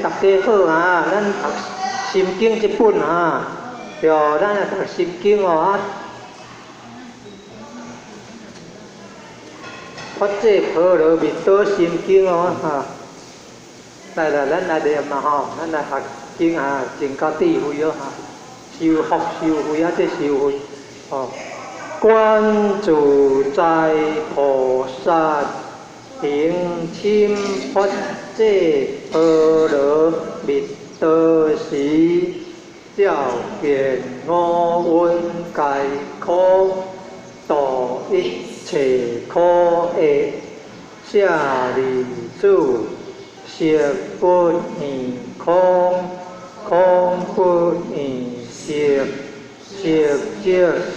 大家好啊！咱讀心經這本啊，對，咱來讀心經哦啊。發這婆羅蜜多心經哦哈。來來，咱來念嘛吼，咱來學經啊，增加智慧哦哈。修福修慧啊，這修慧哦。觀自在菩薩行深發這波羅蜜多時，照見五蘊皆空，度一切苦厄。舍利子，色不異空，空不異色，色即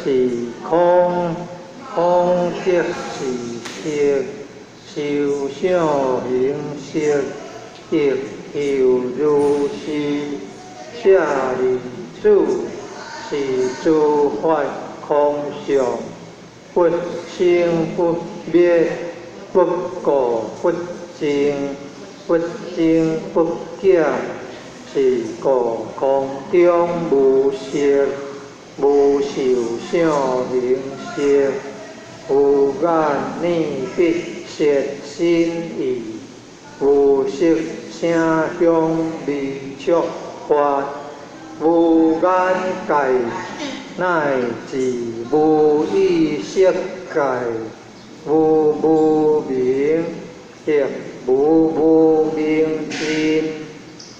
是空，空即是色。受想行識，亦猶如是。舍利子，是諸法空相，不生不滅，不垢不淨，不增不減。是故空中無色，無受想行識，無眼耳鼻舌身意，無色聲香味觸法，無眼界，乃至無意識界，無無明，亦無無明盡，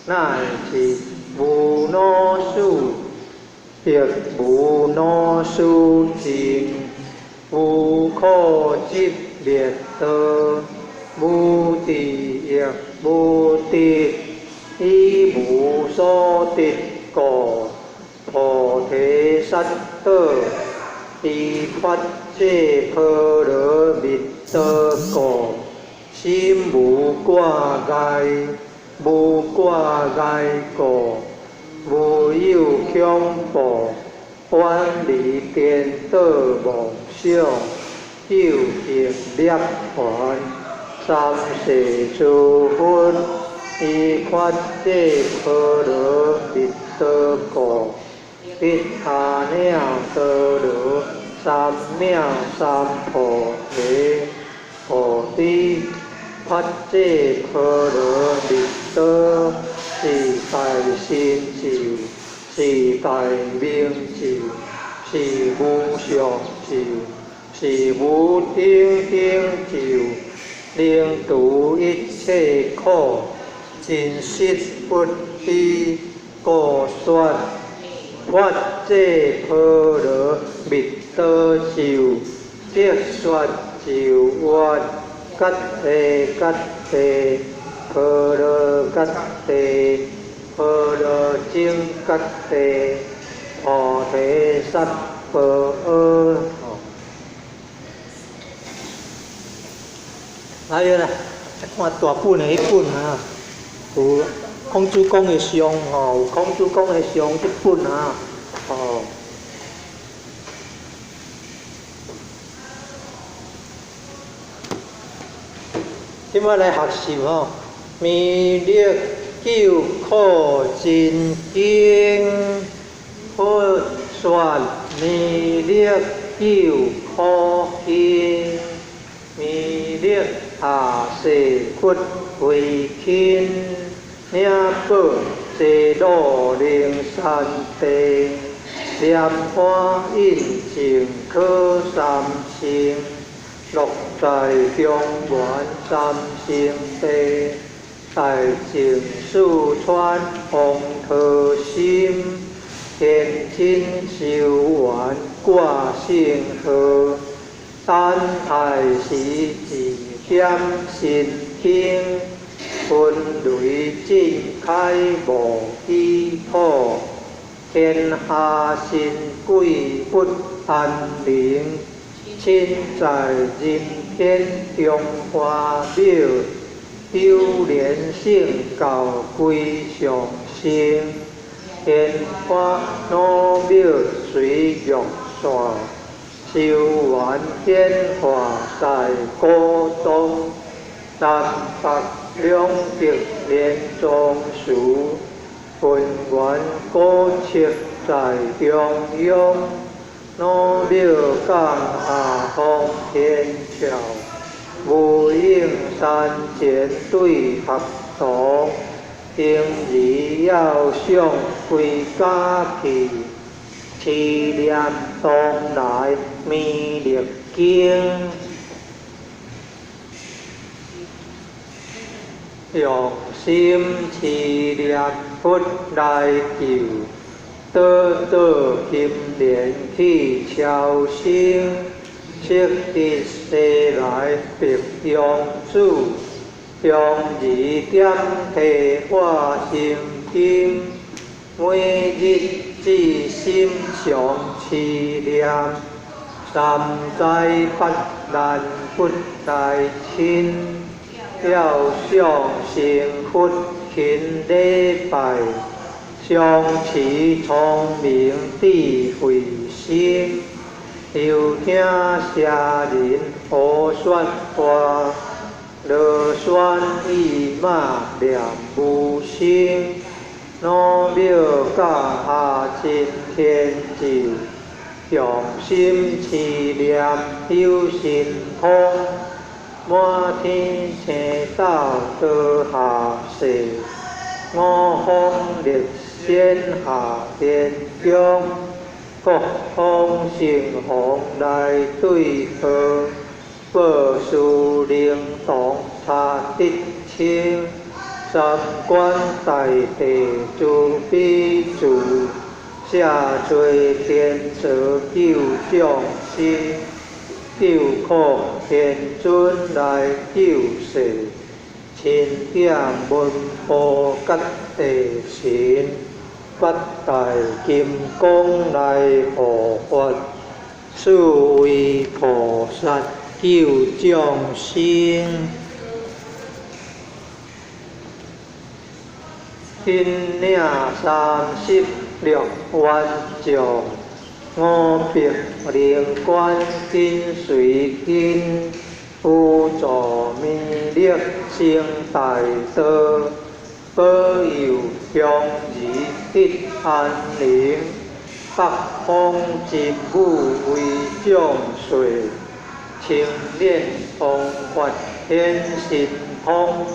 乃至無老死，亦無老死盡，無苦集滅道，無智亦無得，以無所得故，菩提薩埵，依發這波羅蜜多故，心無掛礙，無掛礙故，無有恐怖，遠離顛倒妄想，究竟涅槃，三世諸佛，依發這波羅蜜多故，得阿耨多羅三藐三菩提。菩提發這波羅蜜多，是大神咒，是大明咒，是無上咒，是無頂頂咒，能除一切苦，真實不虛。故說發這波羅蜜多咒，即說咒曰：揭諦揭諦，波羅揭諦，波羅僧揭諦，菩提薩婆訶。來啦，看大本的彼本啊，有孔子講的上吼，有孔子講的上這本啊，吼。這擺來學習吼，彌勒救苦真經，佛說彌勒救苦經，彌勒下誓佛為親，領寶坐鹿陵山地，蓮花印證可三乘，樂在中原三聖地，大淨四川王陀心，天津修缘掛聖號，等待時指點神經，雲雷震開無依土，天下神鬼不安寧，親在人天中華廟，九連聖教歸上升，天花老廟随玉线，修缘显化在古东，南北兩極連莊樹，渾圓古蹟在中央，祖廟降下通天橋，無影山前對合同，嬰兒遙想歸家去，持念東來彌勒經。用心持念佛來救，倒倒金蓮去超生，悉得西來白羊子，香兒點提化心經，每日至心常持念，三災八難佛來親。遙想成佛勤禮拜，常持聰明智慧心，猶聽邪人胡說話，羅旋意馬念無聲，祖廟教下真天咒，用心持念有神通。滿天星斗墮下世，五方列仙下天宮，各方聖王來對號，報事靈童查得清，三官大帝慈悲住，赦罪天慈救眾生。救苦天尊來救世，欽點文武甲地神，八大金剛來護法，四位菩薩救眾生。引領36萬眾。五百靈官緊隨跟，輔助彌勒成大道，保佑鄉兒得安寧。北方真武為眾說，清練方法顯神通，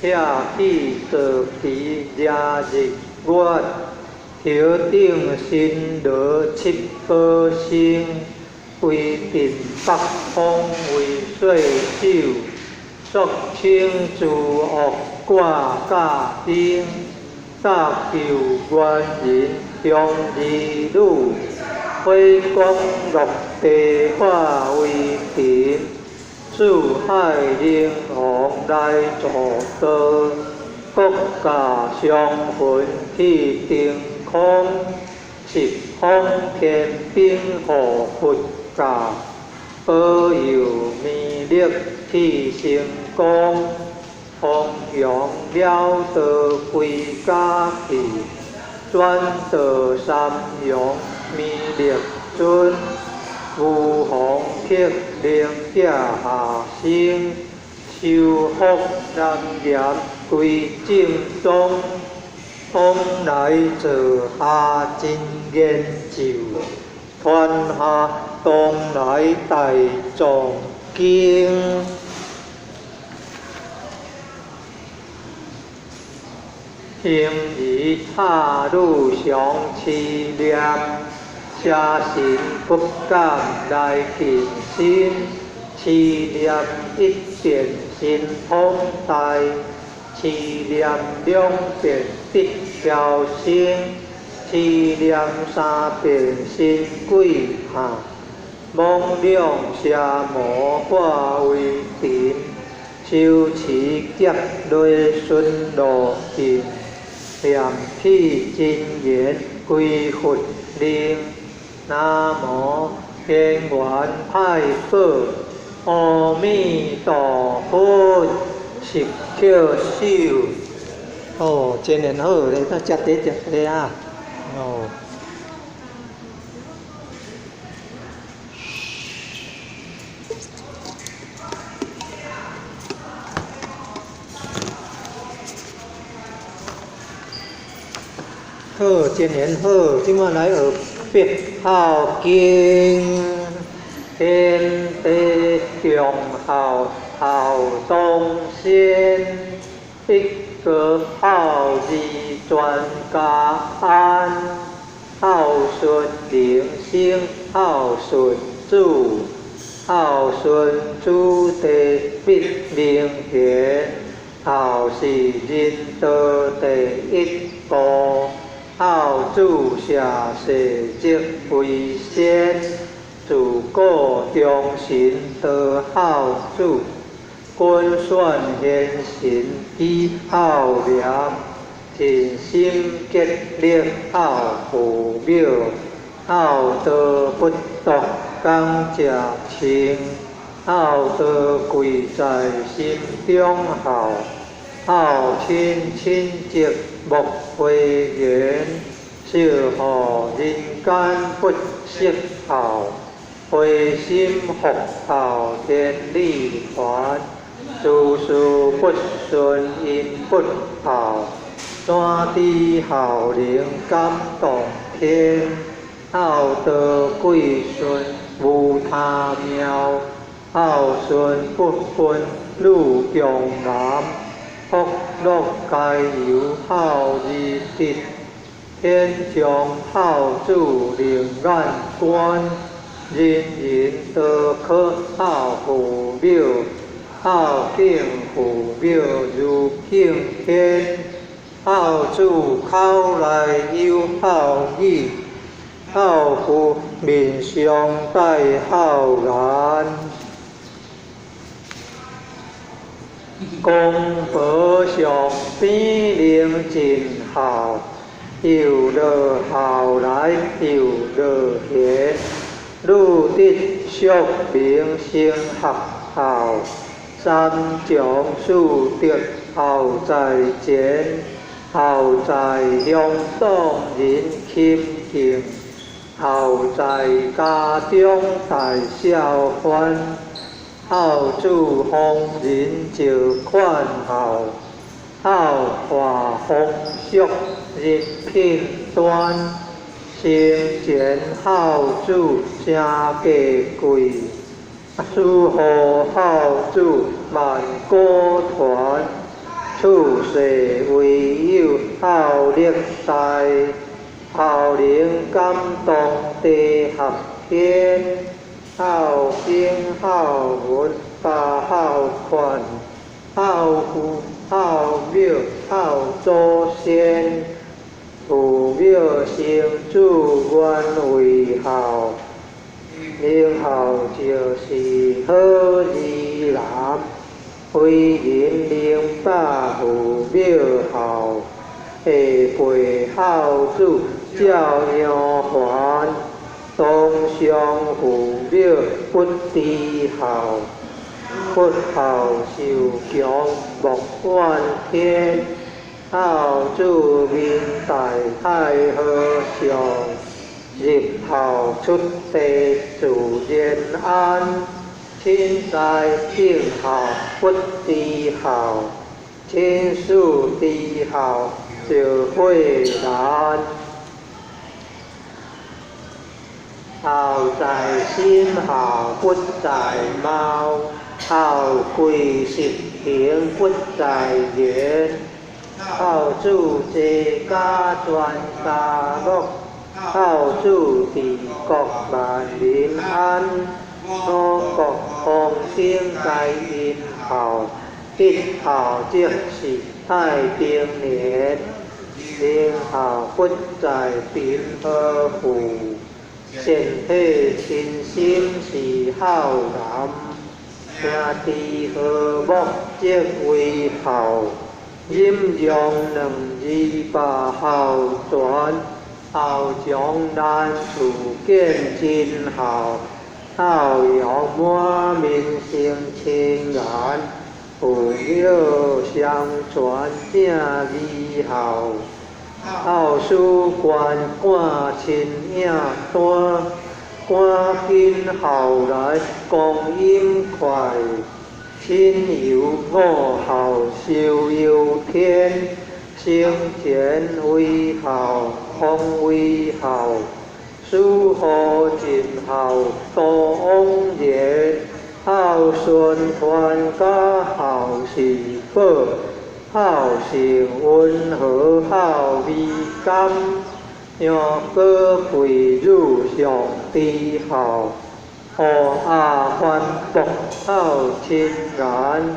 遐起坐騎遮日月。頭頂神羅七寶星，威震北方為歲首，肅清諸惡掛甲燈，搭救原人鄉兒女，火光落地化為塵，四海靈王來助道，國家雙魂去定空，十方天兵護佛教，保佑彌勒去成功，弘揚了道歸家去，轉導三陽彌勒尊，無妨克靈者下生，修福南岩歸正宗。往來做下真言咒，傳下東來大藏經。嬰兒插女常持念，邪神不敢來近身。持念一遍神通大，持念兩遍得超生，持念三遍神鬼怕，罔兩邪魔化為塵，修持劫雷順路徑，念起真言歸佛靈。南無天元派寶，阿彌陀佛，十抾手。哦，真緣好，你食茶食茶啊！哦。好，真緣好，這馬來學八孝經，天地忠孝孝當先，一個孝字全家安，孝順人生孝順子，孝順子弟必明賢，孝是仁道第一步。孝子社稷則為先，自古忠臣多孝子，君選賢臣以孝廉，盡心竭力孝父母，孝道不獨講食穿，孝道貴在心中孝。孝親親則莫諱言，惜予人間不失孝。回心復孝天理傳，事事不順因不孝。怎知孝能感動天？孝道貴順無他妙，孝順不分女強男。福樂皆由孝而得，天將孝子另眼觀，人人都可孝父母，孝敬父母如敬天。孝子口內有孝語，孝父面上帶孝顏。公婆上邊能盡孝，又落孝來又落賢，女得淑名成合孝，三從四德孝在前，孝在鄉黨人親敬，孝在家中大小歡。孝子逢人就勸孝，孝化風俗人品端，生前孝子誠價貴，死後孝子萬古傳，處世唯有孝力大，孝能感動地合天。孝經孝文八孝款，孝父孝母孝祖先，父母生子原為孝，能孝就是好兒男，為人明白父母孝，下輩孝子照樣還。當上父母不知孝，不孝受強莫怨天。孝子面大太和尚，入孝出地自然安。親在敬孝不知孝，親師知孝就會難。孝在心，孝不在貌，孝貴實行不在言。孝子齊家全家樂，孝子治國萬民安。五穀豐收皆因孝，一孝則是太平年。能孝不在貧和富，善體親心是孝男。兄弟和睦則為孝，忍讓兩字把孝傳。孝將難處見真孝，孝養滿面生青顏。父母相傳正義孝，孝事關趕親影單，趕緊孝來光陰快，親猶五孝壽憂天，生前为孝，方为孝，死后尽孝多枉然。孝顺传家孝是宝，孝性温和孝美甘，杨过贵女上知孝，乌鸦反驳孝亲仁，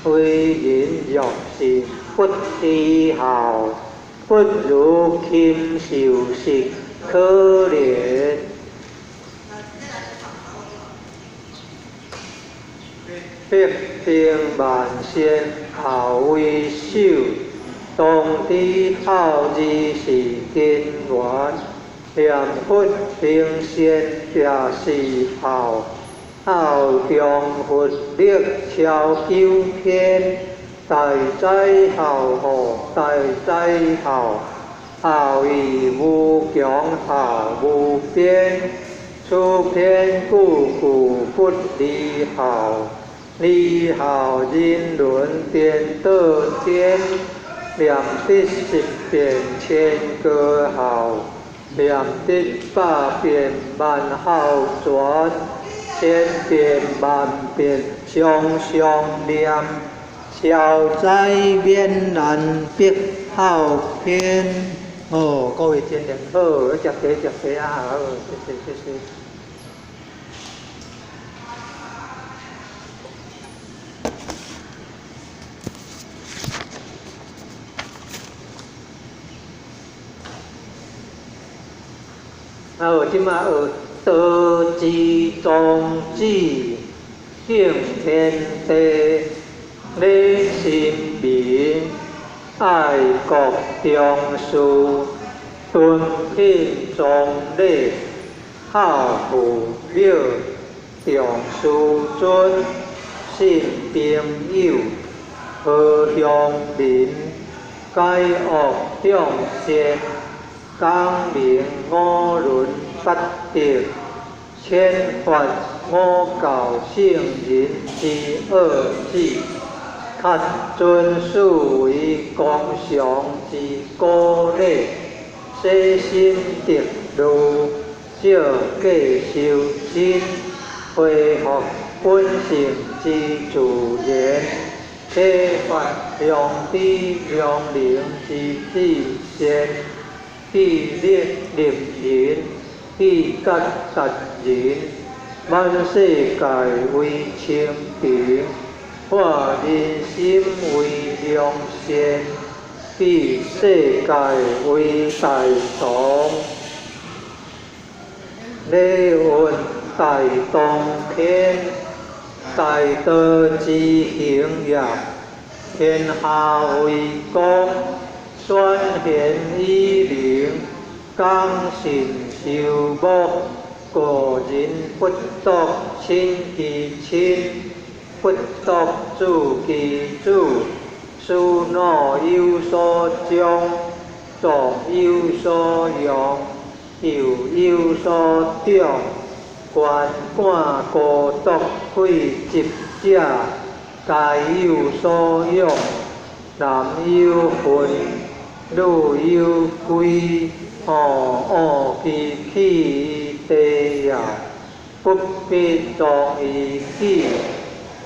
为人若是不知孝，不如禽兽实可怜。百兵万善孝为首，当知孝字是根源。念佛行善也是孝，孝中佛力超九天，大哉孝吼，大哉孝，孝义无穷，孝无边，此篇句句不离孝。离孝人伦颠倒颠，念得十遍千个孝，念得百遍万孝全，千遍万遍常常念，消灾免难必孝篇。哦，各位真念好，食茶食茶啊，好，谢谢谢谢。好，这马学道之宗旨，敬天地，礼神明，爱国重视，敦品崇礼，孝父母，重师尊，信朋友，和乡邻，解恶向善。讲明五伦八德，遣发五教圣人之恶旨，恪遵四维纲常之古礼，洗心涤虑，照过修身，恢复本性之自然，启发良知良能之至善。致力立人，致觉达人，满世界为清净，化人心为良善，以世界为大同。礼运大同篇，大道之行也，天下为公。选贤与能，讲信修睦，个人不独亲其亲，不独子其子，思脑有所长，壮有所用，幼有所长，权贯孤独废疾者，皆有所养。男有分，女有贵，哦，其去地也，不必装于己，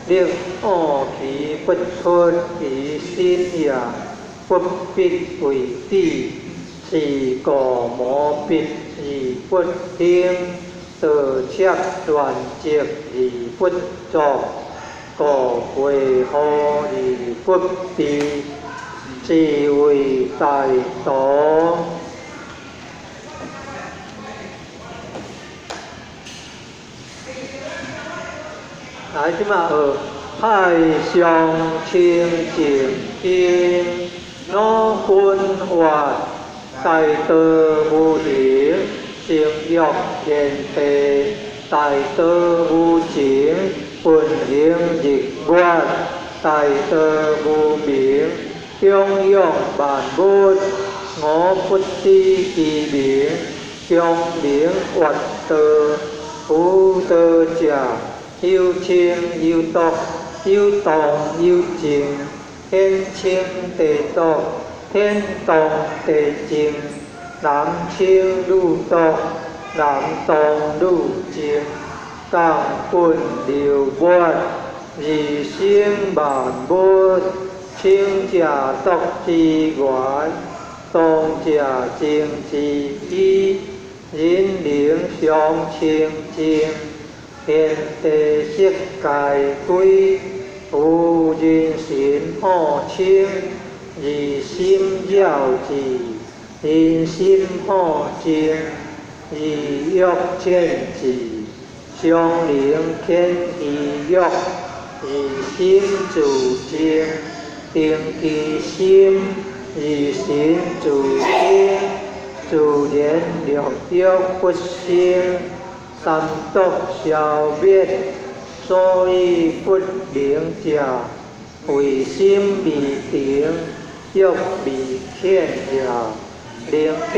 力恶其不出于心也，不必为己，是故无必而不兴，道窃乱积而不作，故为何而不避？是为大道。来，这马学海上清净经，老君话大道无形，成欲天地，大道无情，运行日月，大道无名，长养万物，我不知其名，强名越道，夫道者，有清有浊，有动有静，显清地浊，天動地靜，男清女濁，男動女靜，共本流末，二生萬物，清者濁之源，動者靜之依，人靈相清淨，天地色界歸，有人神好清，二心了智，人心好靜，二欲淺智，相靈遣其欲，二心自淨，定其心，二神自清，自然六欲不生，三毒消滅，所以不明者，為心未定，欲未遣也。能遣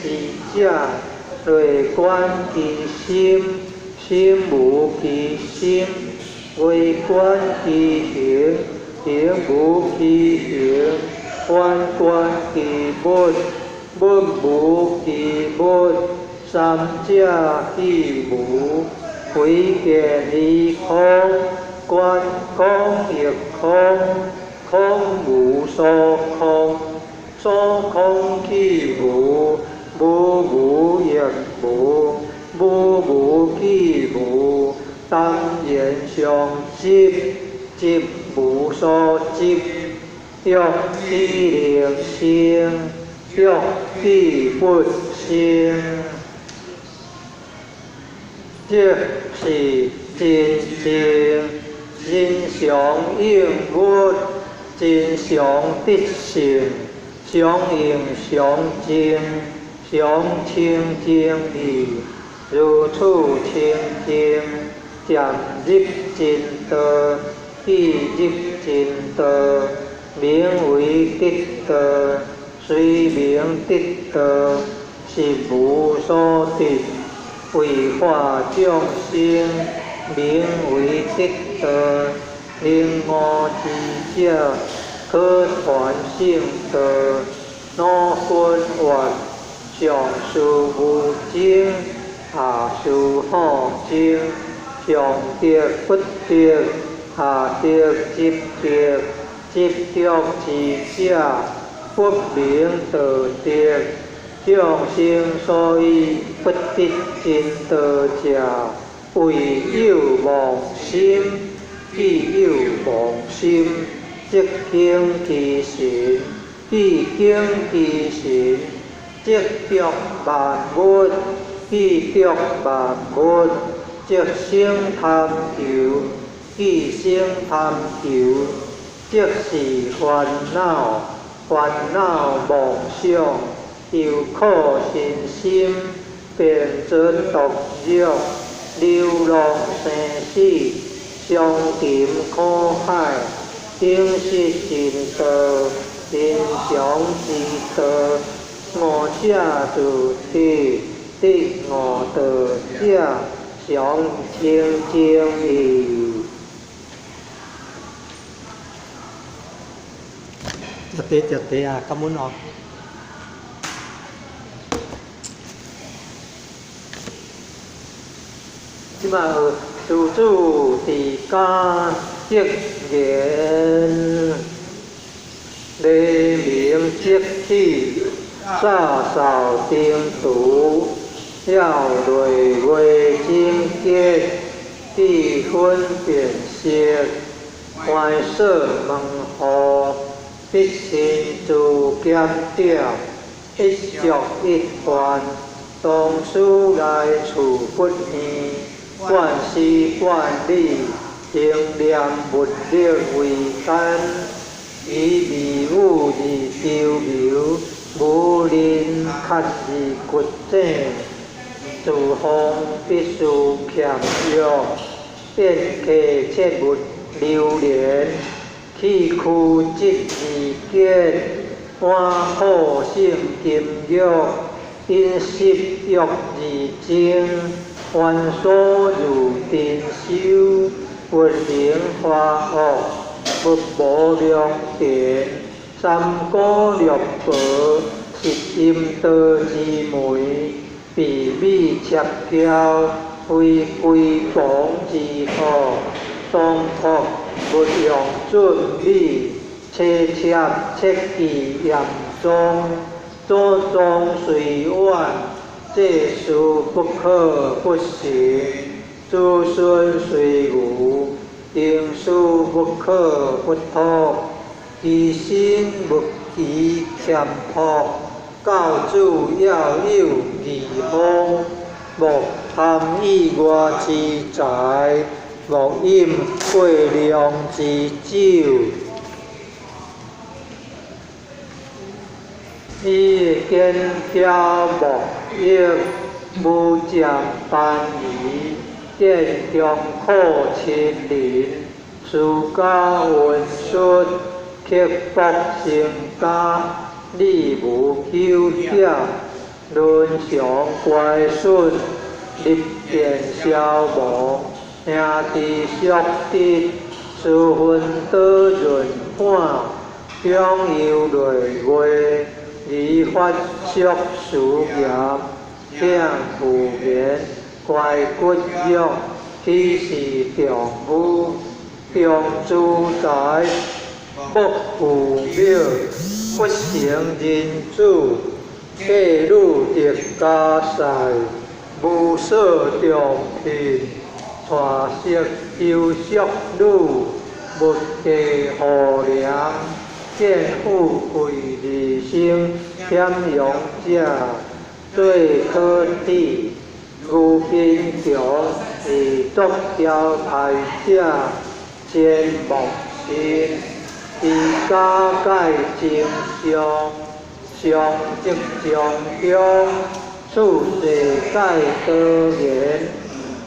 之者，內觀其心，心無其心；外觀其形，形無其形；反觀其物，物無其物。三者既無，非見於空，觀空亦空，空無所空，所空既無，無無亦無，無無既無，當然相執，執無所執，欲既能生，欲既不生，即是真正真常應物，真常得性，相應相淨，相清淨義，如此清淨，漸入真道，既入真道，名為得道，雖名得道，實無所得。為化眾生，名為得道。能悟之者，可傳聖道。老君曰：上師無證，下師好證。上得不得，下得執得。執著之者，不名道得。眾生所以不得真道者，為有妄心。既有妄心，則境其神；既境其神，則著萬物；既著萬物，則生貪求；既生貪求，則是煩惱。煩惱妄想，又苦身心，便轉毒藥，流浪生死，相沉苦海，等失真道，人常之道，悟者自得，得悟道者，常清淨義。食茶食茶啊，感恩哦。這擺學施主佇家格言，黎明即起，灑掃燈廚，耀累月整潔，智分辨識，開鎖門戶，必先自檢點，一粥一飯，當思來處不遠，貫思貫理，行念物力為單，以迷霧而周流，無磷殼而掘井，自方必須儉約，宴客切勿流連，氣屈質而潔，碗好勝金玉，飲食欲而精，繁瑣如珍修，佛名華樂，勿無良田，三姑六婆實陰道之媒，避美赤嬌非歸旁之好，當託勿用準美，切切切記嚴宗，祖宗雖遠，這事不可不行；子孫雖愚，定事不可不託。其身勿欺儉樸，教子要有義風。莫貪意外之財，莫飲過量之酒。以見飄莫役，無佔班夷，見中苦親鄰，私家溫術，刻薄成家，理無求者，倫常乖順，日漸消亡，兄弟相敵，私分多潤滿，享憂累月，離發俗事業，聽婦言，乖骨肉，鄙視丈夫，重資財，莫父母，不成人子，嫁女得家婿，無所重聘，娶色求淑女，勿嫁戶廉，見富貴而生險勇者，最可恥。牛貧窮而作招牌者，賤莫信。持家界真相，上則中中，處世界多言，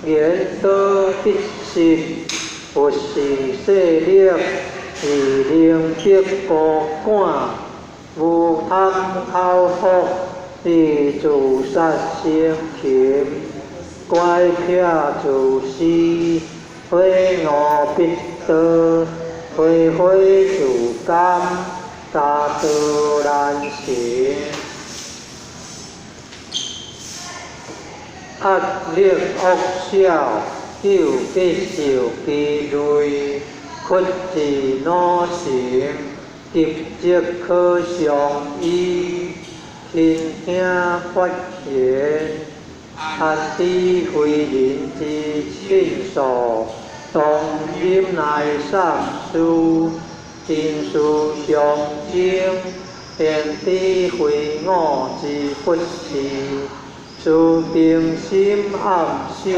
言多必失。佛是勢力，而能逼孤趕，無貪口福，而自殺生擒，乖僻自私，火五必多，花花自甘，大道難行。壓力惡小，久必受其累，屈志惱成，急則可相依。傾聽發言，安知非人之親疏，當忍耐三思，真事相爭，便知非我之不是。慈平心暗想，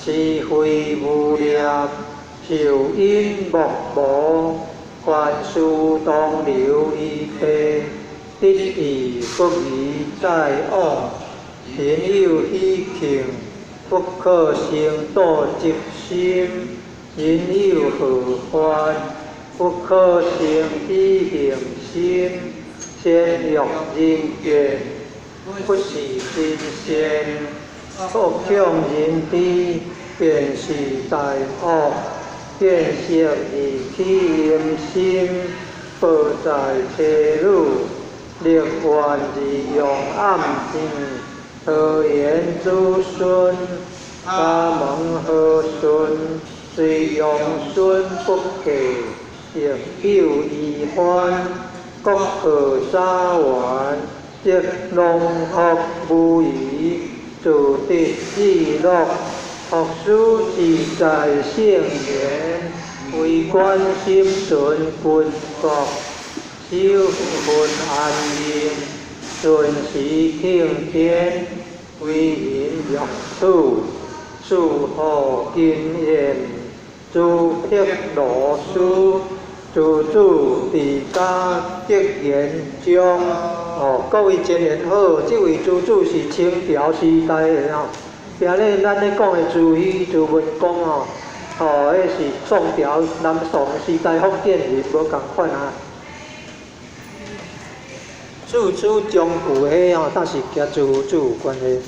是非無念，受因莫無，凡事當留餘地，得意不宜再往。人有喜慶，不可生妒嫉心；人有禍患，不可生喜幸心。善欲人見，不是真善；惡強人知，便是大惡。見色而起淫心，報在妻女，立願而用暗箭，拖延子孫，家門和順，雖養孫不孝，亦有遺患。國破家亡，則農學無疑，自得自樂。學師自在聖言，為官心存君國，守分安寧，準時聽天，為人樂處，事好經驗，諸辟羅書，自主治家德言章。哦，各位前緣好，這位諸主是清朝時代的吼。今日咱咧講的慈禧、慈文公吼，吼，彼是宋朝、南宋時代福建人，無仝款啊。處處章句彼吼，倒是共慈夫子有關係。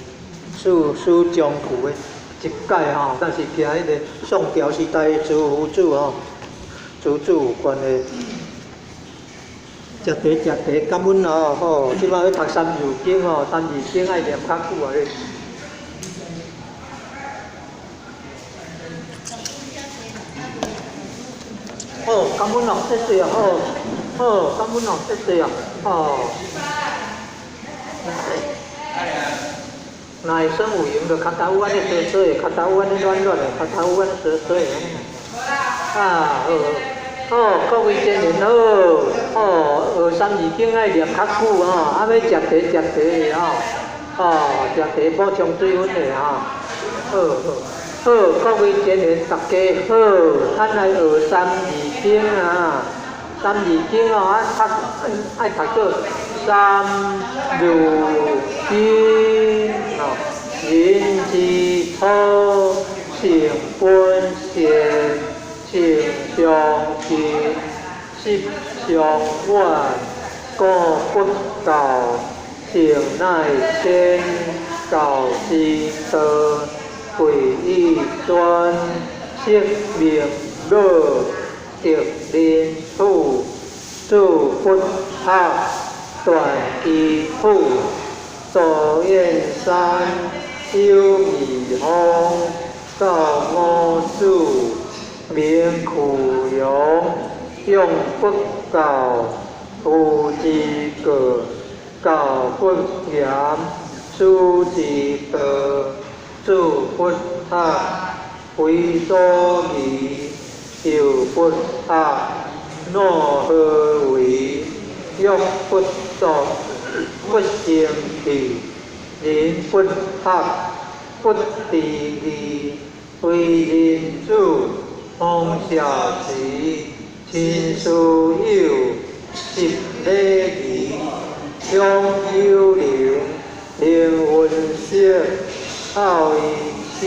處處章句的一解吼，倒是共彼个宋朝時代的慈夫子吼，慈子有關係。食茶食茶，感恩哦吼！這擺欲讀三字經哦，三字經愛念較久啊咧。好，感恩哦，謝謝哦，好，好，感恩哦，謝謝哦，哦。若會耍有閒就跤頭按呢趖趖的，跤頭按呢軟軟的，跤頭按呢趖趖的。啊，好好，好，各位真人好，哦，學三字經愛念較久吼，啊，欲食茶食茶的吼，哦，食茶補充水分的吼，好好好，各位真人大家好，咱來學三字經啊，三字經哦，啊讀愛讀做三字經哦，人之初，性本善，性相近，習相遠，故不教，性乃遷，教之道，貴以專，釋名老，德能土，子不學，斷機杼，道燕山，有義方，教五子，名俱揚，養不教，父之過，教不嚴，師之道，子不學，非所宜，幼不學，若何為？欲不作，不成器，人不學，不知義，為人子，方少時，親師友，習禮儀，長有能，能文飾，孝以親，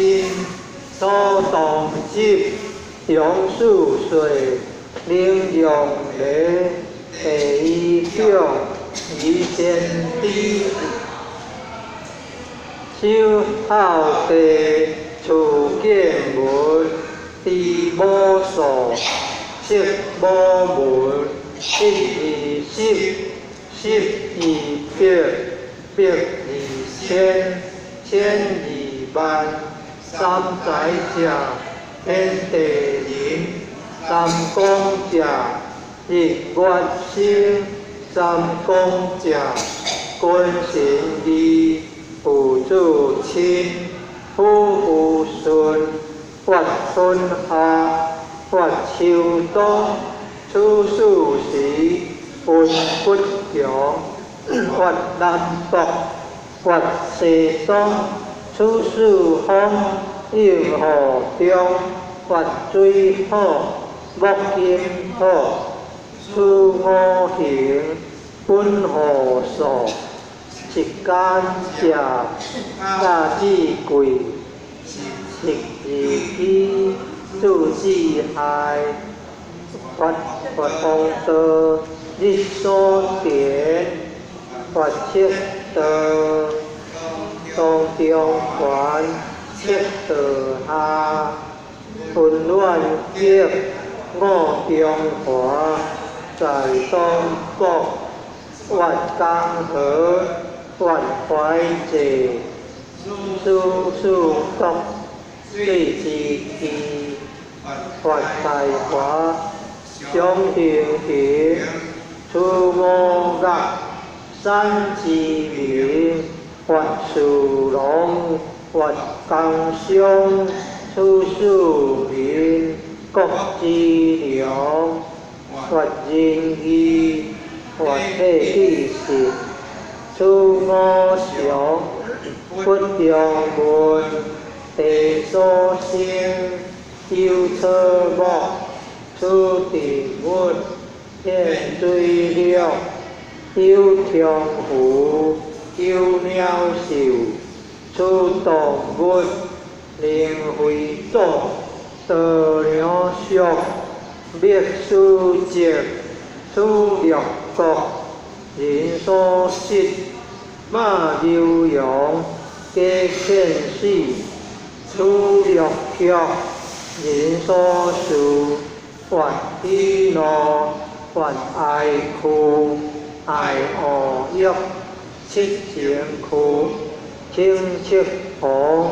祖當執，長四歲，能量禮，地以長，儀先知，首孝弟，次見聞，知母數，識母文，一二十，十二百，百二千，千二萬，三才者，天地人，三光者，日月星，三光者，君臣義，父子親，夫婦順，發春夏，發秋冬，處四時，恩不強，發南北，發西東，處四方，應雨中，發水火，木金火，處五行，本何數，世間者，價至貴，食字基，注字害，發發風道，日所田，發赤道，當中環，赤道下，溫暖極，五中華，在東北，越江河，越懷濟，處四國，水之基，發大華，上行行，處五岳，山之名，發四龍，發江商，處四民，國之良，發仁義，發體之實，處五常，不中問，地所生，有草木，處地物，天水陸，有長湖，有鳥獸，處動物，靈非祖，道良俗，滅死寂，處六國，人所失，馬牛羊，皆遣死，處六曲，人所事，發喜怒，發哀哭。愛惡欲，七情趣，清色紅，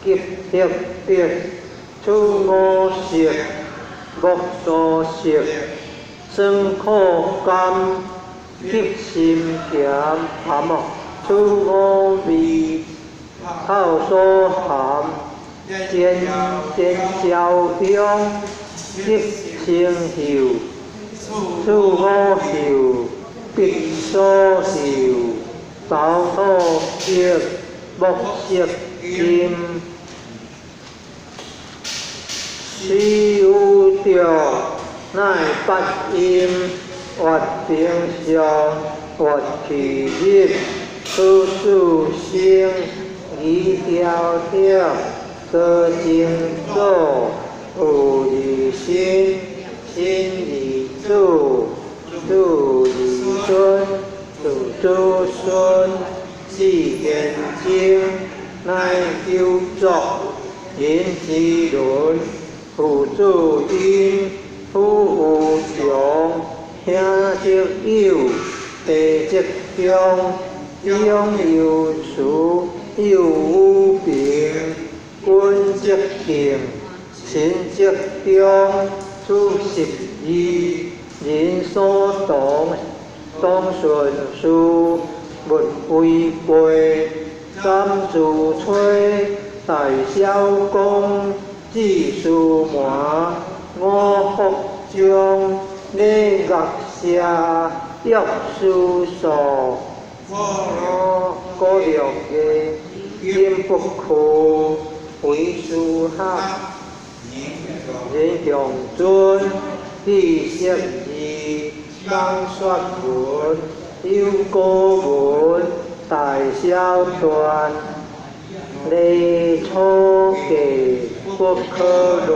急黑白，處五色，木素色，酸苦甘，急心鹹鹹哦，處五味，透所含，見見焦香，急生嗅，處五嗅，鼻所嗅，頭土色，目色金，死有著，乃八陰，月平上，月氣入，處四生，語調帖，多情祖，有二身，身二子，子二孫，子子孫，四現精，乃九族，人之倫，父子因，父有窮，兄則友，弟則兄，兄有慈，友有朋，君則敬，親則忠，處十二，人所同，當順事，勿違背，三自吹，大小公，子司蠻，五福將，禮樂射，樂師數，五古六藝，金不屈，為師學，仁長尊，知識字，講說文，有古文，大小篆，禮初記，不可亂，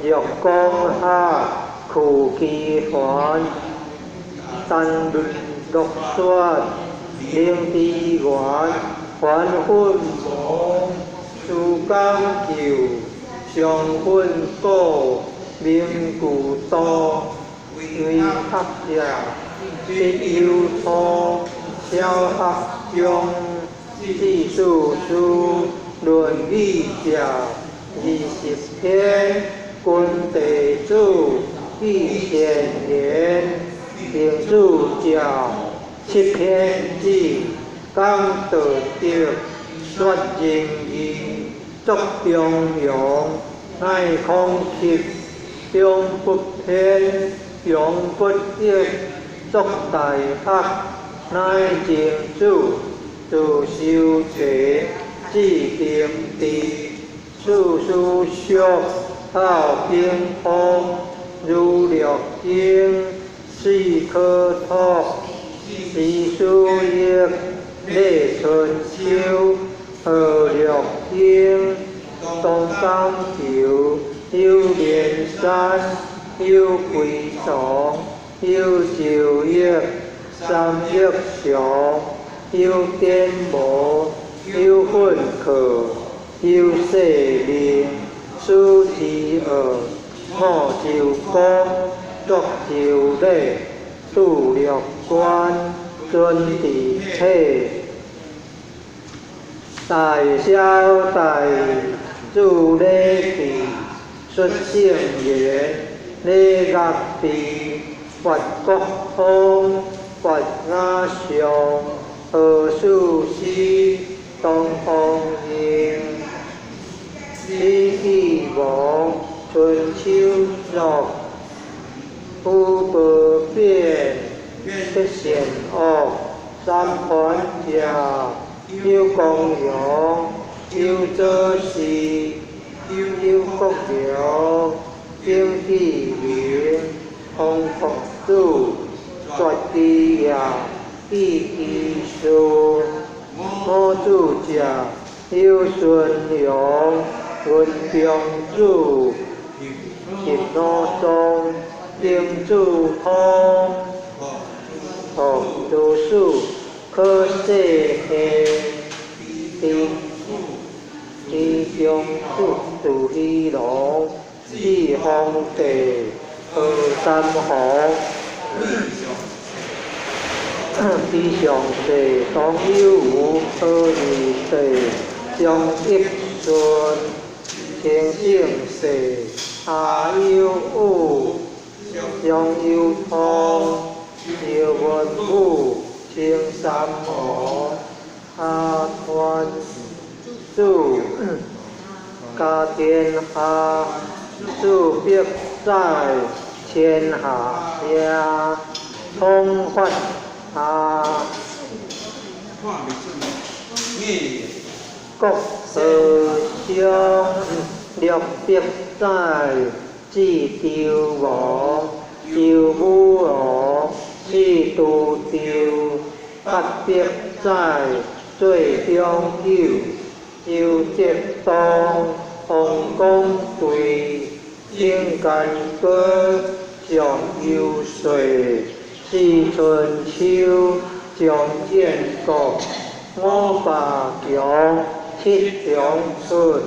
欲講學，苦其煩，丹落雪，靈之源，還粉王，蘇講究，上粉果，明具道，為學者，必有初，小學中，四書書，論語者，20篇，君弟子，記前言，定主教，七篇子，講道德，說仁義，作中庸，乃孔克，永不偏，永不易，作大學，乃曾子，自修齊，至定智，處書學，孝經風，儒略經，四可託，詩書易，禮春秋，河洛經，東江橋，有連山，有歸藏，有周易，三玉祥，有典無，有訓課，有世命，始之惡，五周公，作周禮，杜略官，尊治體，大小大，主禮記，說聖言，禮樂治，佛國風，佛雅上，何事師，東方應，李義王，春秋作，福不變，得善惡，三團者，有光榮，有做事，有國良，經濟明，康復主，絕地也，意其事，五主者，有孫陽，文中主，一老宗，丁主通，學讀書，可細下，地中主，杜希龍，四方地，何三紅。地上世，當有無，何二世，張益順，清醒世，阿有武，張有通，邵文武，清三王，阿團主，家天下，四百載，千下下，通發下，國和鄉，六百載，至周王，周武王，四都周，八百載，做長久，周哲東，王公貴，丁干哥，上游歲，四春秋，張建國，五百強，七重出，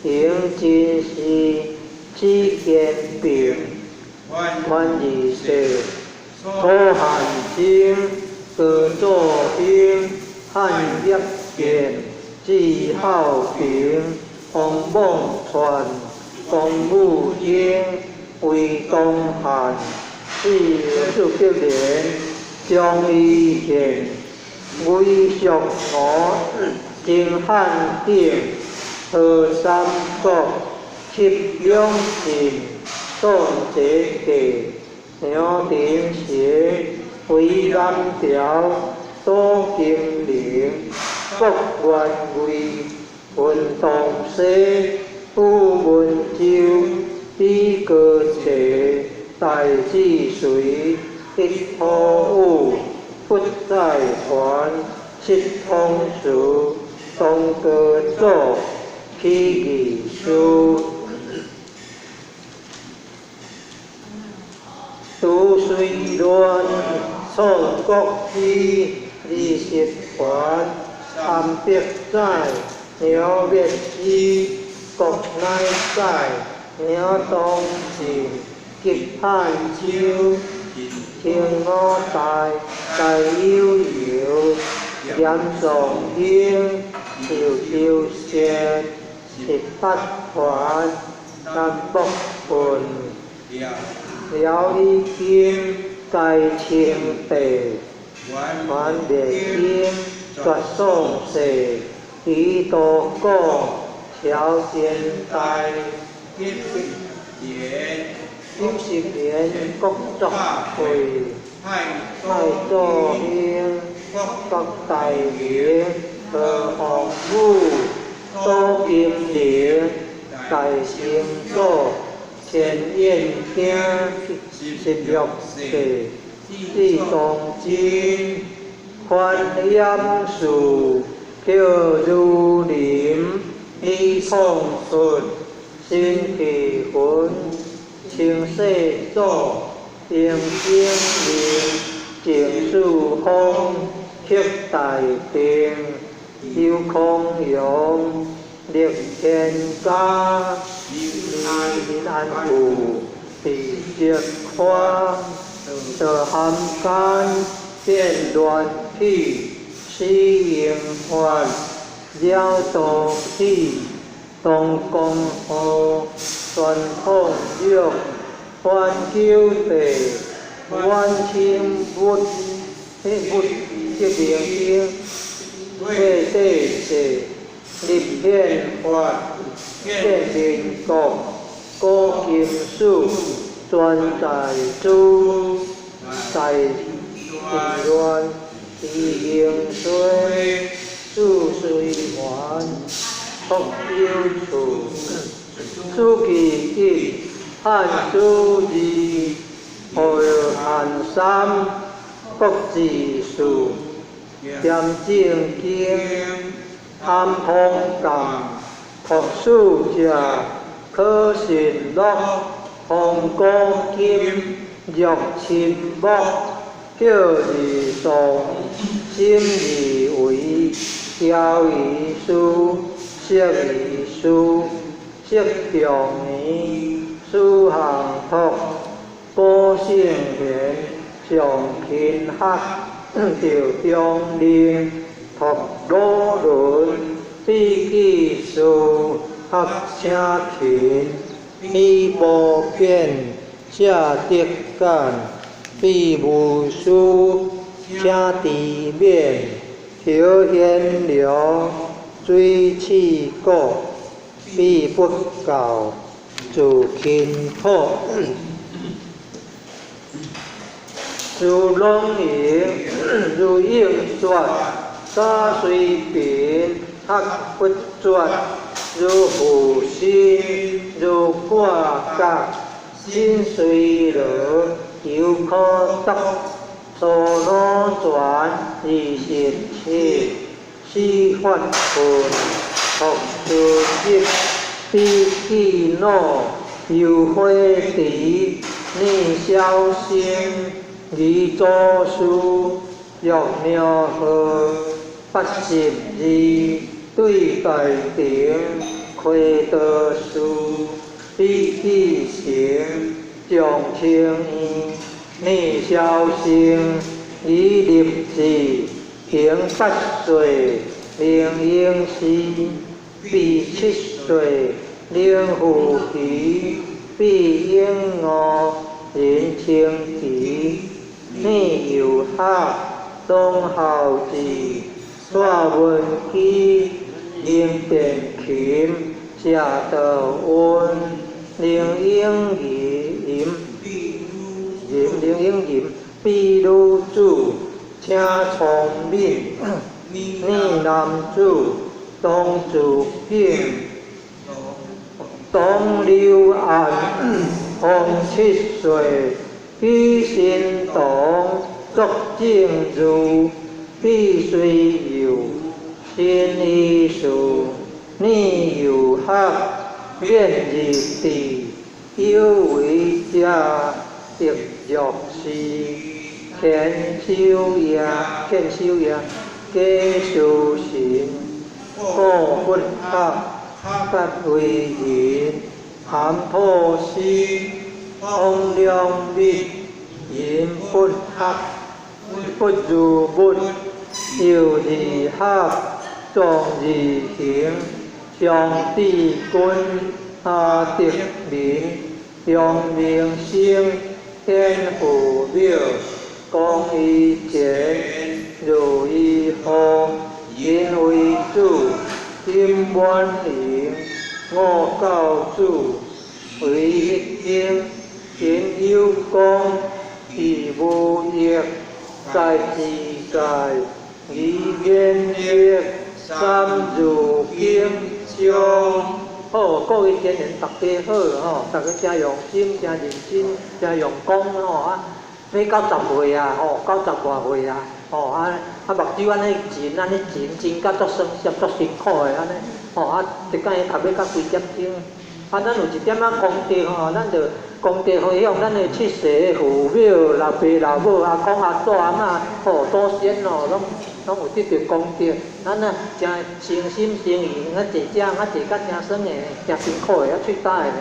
迎真氏，子堅平，萬二世，楚漢清，高祖興，漢業建，季孝平，王孟傳，王武英，魏東漢，四四百年，張伊賢，魏淑娥，金漢鼎，何三國，七永信，宋哲傑，梁廷賢，魏南條，左金陵，郭元貴，文東西，傅文洲，李高濟，戴志隋，一土武，不在團，七通書，東高祖，起義書，杜水亂，宋國基，20團，300載，梁滅之，國乃載，梁東晉，吉漢州，清五代，大有游，嚴尚興，潮州縣，18團，南北郡，廖以金，改清帝，万烈英，绝宋世，李多广，乔建大，90年，国作会，太祖兴，国大明，何鸿武，左金陵，大成祖，钱彦鼎，16世，至东晋，范延嗣，寇如林，李统出，辛弃魂，清世祖，丁景明，郑树峰，贺大定，刘康阳，陆天家，林安富，李泽宽，赵涵干，变乱起，史英焕，廖道喜，东江河，传统玉，环球地，晚清武，武革命兵，退地制，立宪法，建民國，古金史，全在主，在混亂，李興衰，朱水環，福有處，朱其一，漢書二，何漢三，國志書，嚴正經，譚通鑑，拓書者，可信樂，洪古今，玉親木，叫二宋，沈義維，蕭義書，釋義書，釋長年，蘇行拓，古聖賢，上勤學，著中令，托罗伦，比记事，学请勤，以无变，谢德感，比无师，请知勉，调贤良，水气果，比不教，自勤土。如龙吟，如应绝，沙随平，学不绝，如负心，如挂角，心随罗，犹可得，娑罗转，27，四法分，学出入，比记恼，忧火池，念消生。二祖师，欲妙贺，82，对大庭，开道士，比记成，将清院，念消生，以立志，行8岁，灵应寺，比7岁，灵护奇，比应五，仁清奇。念有学，东孝志，蔡文姬，林殿琴，谢道温，林英仪，林林英仪，比女子，请聪敏，念男子，董子景，董刘安，方7岁。比神童，作正如，比虽幼，新医师，念有学，免入地，有为者，得若是，天修业，天修业，假修神，故佛学，不为人，含破师。王良密，言不合，不如物，有二合，壮二行，张志军，阿德民，杨明生，天父庙，公义前，如意和，因为主，金满盈，五教主，为一经。因有功，以无益，在自在，以言业，三如经中。好，各位天人大家好吼，大家誠用心，誠認真，誠用功吼啊！欲90歲啊，吼，90外歲啊，吼啊啊目睭按呢睜，按呢睜睜甲足酸澀，足辛苦的按呢，吼啊，一工讀欲到幾點鐘？啊，咱有一點仔功德吼，咱就功德回向咱的七世父母、老爸、老母、阿公、阿祖、阿嬷，吼，祖先哦，攏攏有得著功德。咱啊，誠誠心誠意，啊坐遮啊坐甲誠酸的，誠辛苦的，啊喙焦的。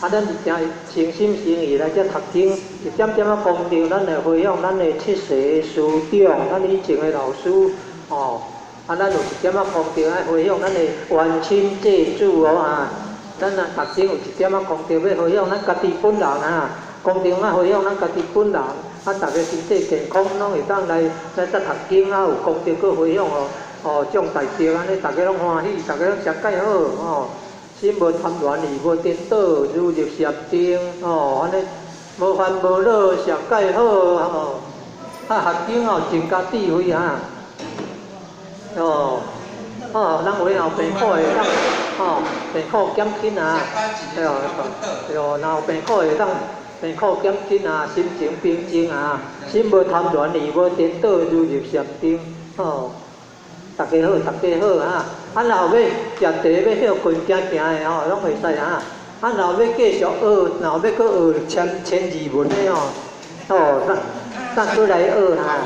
啊，咱是誠誠心誠意來遮讀經，一點點仔功德，咱會回向咱的七世師長，咱以前的老師，吼。啊，咱有一點仔功德，愛回向咱的冤親債主哦啊。咱啊，讀經有一點仔功德，欲回向咱家己本人啊，功德啊回向咱家己本人，啊，逐家身體健康，攏會當來來遮讀經啊，有功德閣回向哦，哦，眾大德按呢，逐家攏歡喜，逐家攏上蓋好哦，心無貪戀，意無顛倒，如入禪定哦，按呢無煩無惱，上蓋好哦。啊，學經哦，增加智慧啊，哦。哦，咱有的病苦會當，吼，病苦減輕啊，對哦，對哦，若有病苦會當病苦減輕啊，心情平靜啊，心無貪戀，意無顛倒，如入禪定，吼，大家好，大家好哈。啊，若有欲食茶欲歇睏行行的吼，攏會使哈。啊，若有欲繼續學，若有欲閣學千千字文的吼，吼，咱咱閣來學哈。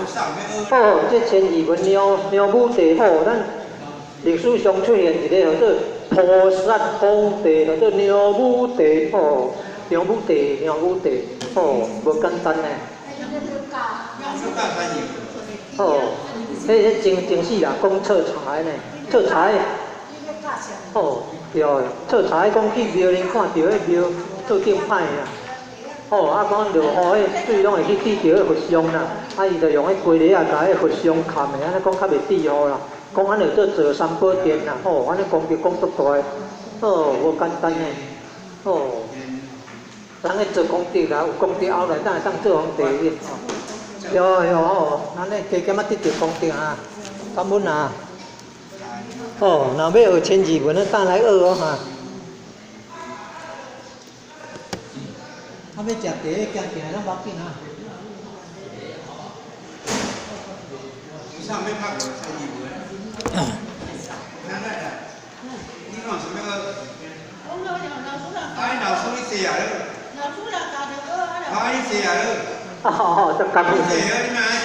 哦，這千字文梁梁武帝吼，咱歷史上出現一個叫做菩薩皇帝，叫做梁武帝吼，梁武帝，梁武帝吼，無簡單呢。哦，彼真真死人講徹查呢，徹查。哦，對，徹查講去廟裡看著彼廟做頂歹啊。哦，啊講落雨，彼水攏會去滴著彼佛像啦，啊伊就用彼雞螺仔共彼佛像冚的，按呢講較袂滴雨啦。講按呢做做三寶殿啦，吼，按呢功德講足大，哦，無簡單呢。哦，人咧做功德啦，有功德後來才會當做皇帝的。對對吼，咱咧加減仔得著功德啊，感恩啊。哦，若欲學千字文，等來學哦哈。啊，欲食茶，行行攏無要緊啊。上面拍過千字文。你講什麼個？哎，老師你坐下咯。哎，你坐下咯。哦哦，足感恩。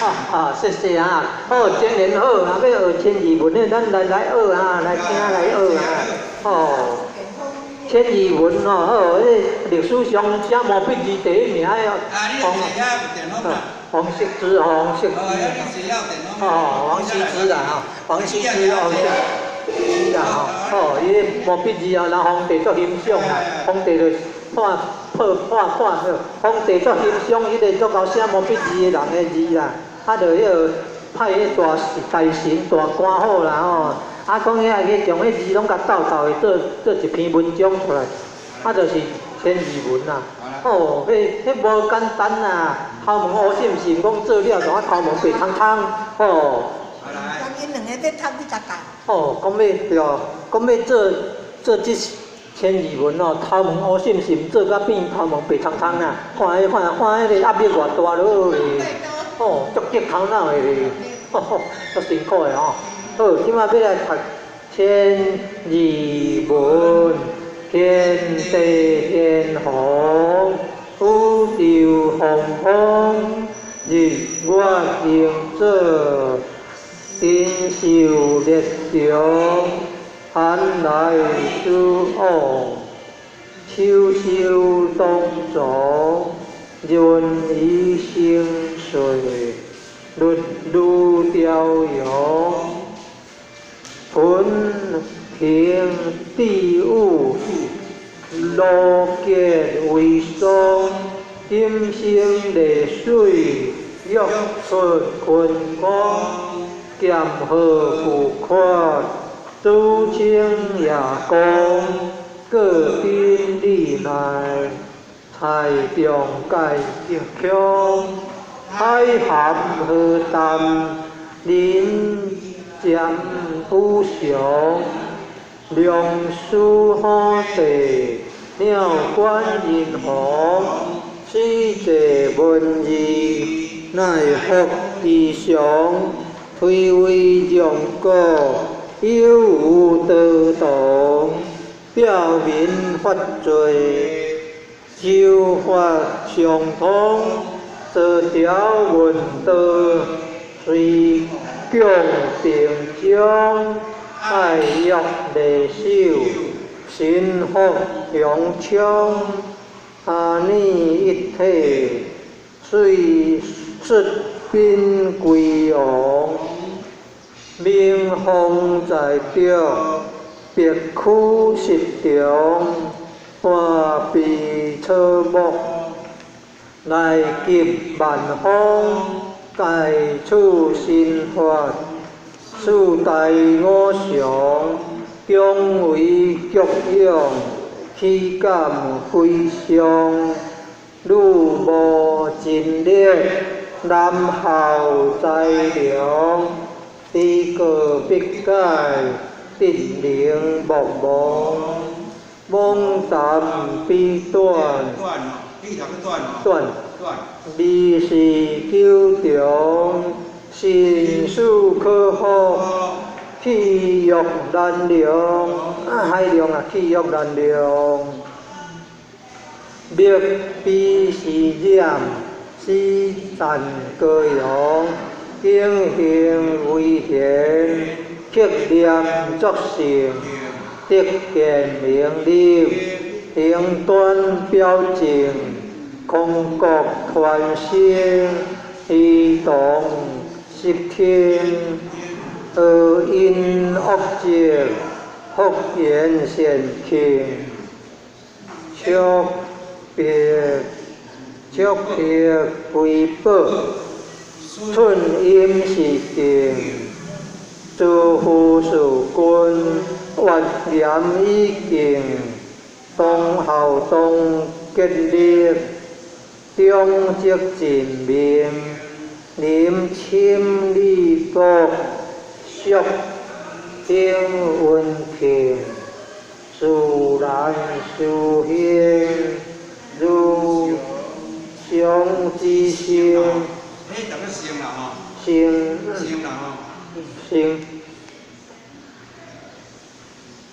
啊啊，謝謝啊。好，新年好，若欲學千字文的，咱來來學啊，來聽來學啊。哦，千字文哦，好，彼歷史上寫毛筆字第一名的王羲之，王羲之。哦，王羲之啦，吼，王羲之，王羲之啦，吼，哦，伊個毛筆字啊，人皇帝足欣賞啦，皇帝就看破看看，皇帝足欣賞彼個足𠢕寫毛筆字的人的字啦，啊，就彼個派彼大大臣大官好啦吼，啊，講遐個將彼字攏共鬥鬥的做做一篇文章出來，啊，就是千字文啦。哦，彼彼無簡單啊，頭毛烏閃閃，講做了就啊頭毛白蒼蒼，哦。𪜶兩個欲讀你共教。哦，講欲對，講欲做做這千字文哦，頭毛烏閃閃，做甲變頭毛白蒼蒼啊！看彼看看彼个壓力偌大落去，哦，足激頭腦的咧，吼吼，足辛苦的吼。好，這擺欲來讀千字文，天地玄黃，宇宙洪荒，日月星座，神獸列強，寒來暑往，秋收冬藏，壬寅生歲，日如朝陽，雲平地武，羅結為霜，金星麗水，玉出坤光，劍河浮闊，朱清夜光，各丁里內，財中界強，海涵河淡，人漸有常，龍師虎地，鳥觀人王，水濟文字，乃福吉祥，推為眾國，有無道同，表民法罪，修法相通，做條文道，隨共定章，愛欲禮守，神福陽昌，阿彌一體，隨出賓歸王，明風在著，白駒石中，花被草木，來及萬方，皆處心法，四大五常，恭維供養，豈敢非常？汝無盡力，難效災良。知過必改，得能莫忘。妄談彼短，短，二是九重，神事可福，氣欲難量，啊海量啊，氣欲難量。滅彼是染，死讚高揚，景行為賢，克念作聖，得見明理，行端表正，空國傳聲，兒童息聽，惡因惡積，福緣善慶，速別速別非寶，寸陰是定，諸夫士君，越嚴以敬，當孝當吉力，中積盡命，臨深利國，速興溫慶，自然修行，如常之心。彼讀做生啦吼。生。生啦吼。生。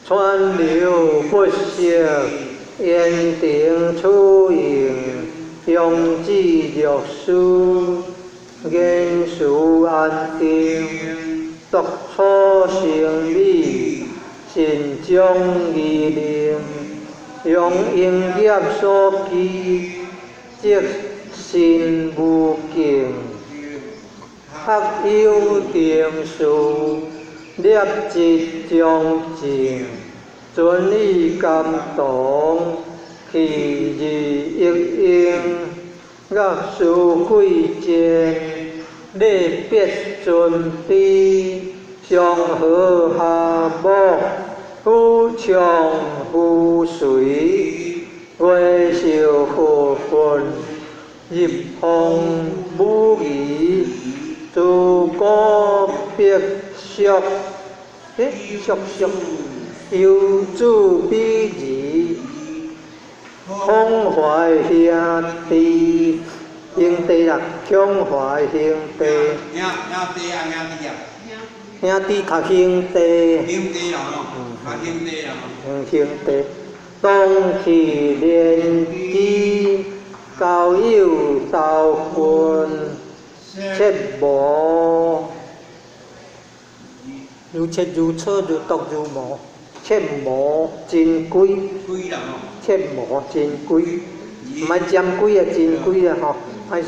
川流不息，言定處應，用智略思，言辭安定，獨處成美，善將義令，用應業所記，則身無境，學有定事，立志將盡，遵意感動，去而益應，惡事貴賤，禮別尊卑，祥和和睦，夫唱婦隨，月壽和順，入風武儀，諸古必屬，屬屬，有主比擬，胸懷兄弟，兄弟啦，胸懷兄弟。兄兄弟啊，兄弟啊。兄弟較兄弟。兄弟啦吼，較兄弟啦吼。兄弟，當去連枝，交友投份，切磨，如切如磋，如琢如磨，切磨真規。規啦吼。切磨真規，毋係尖規啊，真規啊吼，歹勢。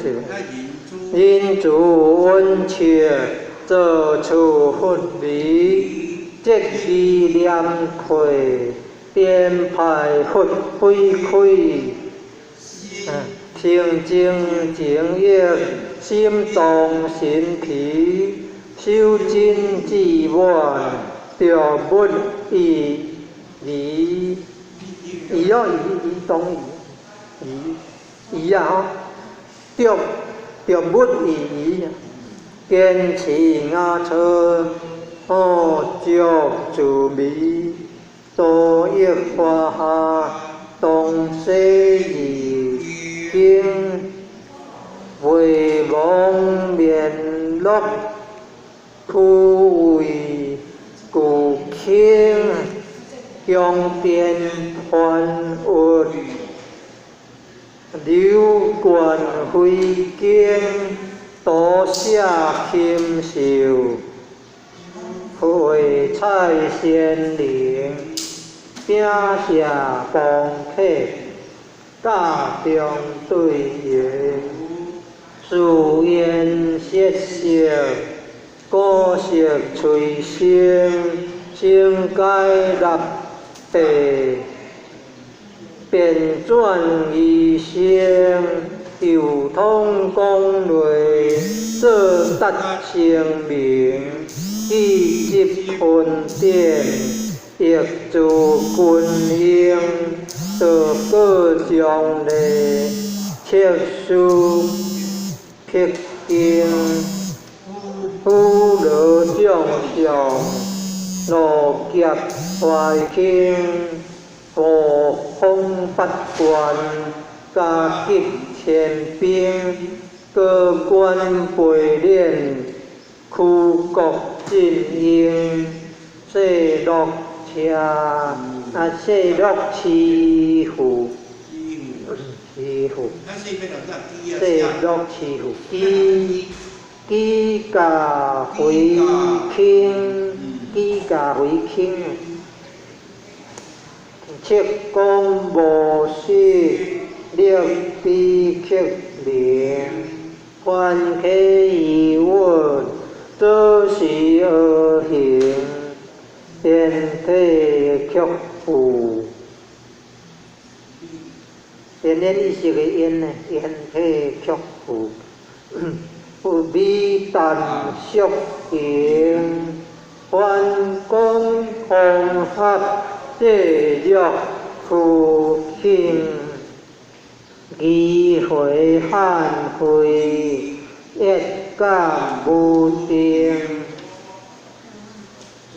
仁慈溫切，做處佛理，積義念愧，顛派佛非虧。清淨淨益，心動神疲，修真志滿，著物意離，意哦意意動意，意意啊吼，著著物意意，堅持雅策，哦足自美，多益華夏，東西義經，回望面樂，苦為故輕，強電還物，流貫非經，多寫禽獸，會彩仙靈，鼎下崩客，家中對應，自言色色，古色催生，生解立地，變轉異生，流通廣類，做達成名，以積分典，亦自軍英，道過將禮，測書刻經，富羅將相，羅劫懷興，和風八關，加級千兵，高官陪練，驅國進英，世樂車啊，世樂師傅，師傅，世樂師傅，機機駕回輕，機駕回輕，七講無失，力比克明，凡客疑問，做事而行，天體卻負，天然意識的因呢？天體卻負，不比但俗行，反光風合，這若復興，機會罕會，一感無定，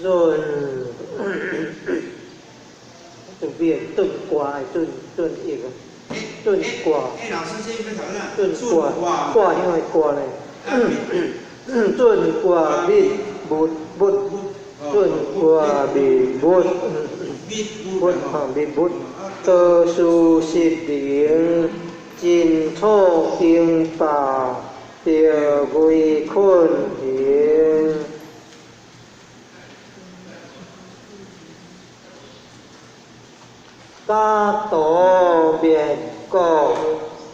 潤就變頓卦，頓頓一個頓卦。哎，老師，這邊討論頓卦，卦因為卦咧，頓卦滅無無，頓卦滅無，無哈滅無，多數失靈，真土兵霸，著危困形。家道滅國，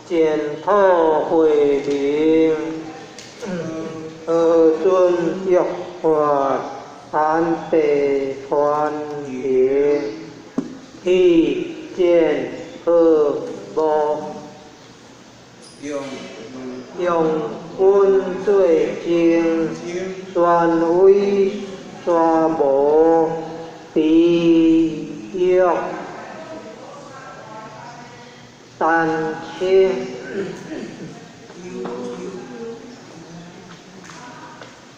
前土慧明，何尊欲法，安地傳行，去見何無？用本做證，宣威沙無地獄。丹青，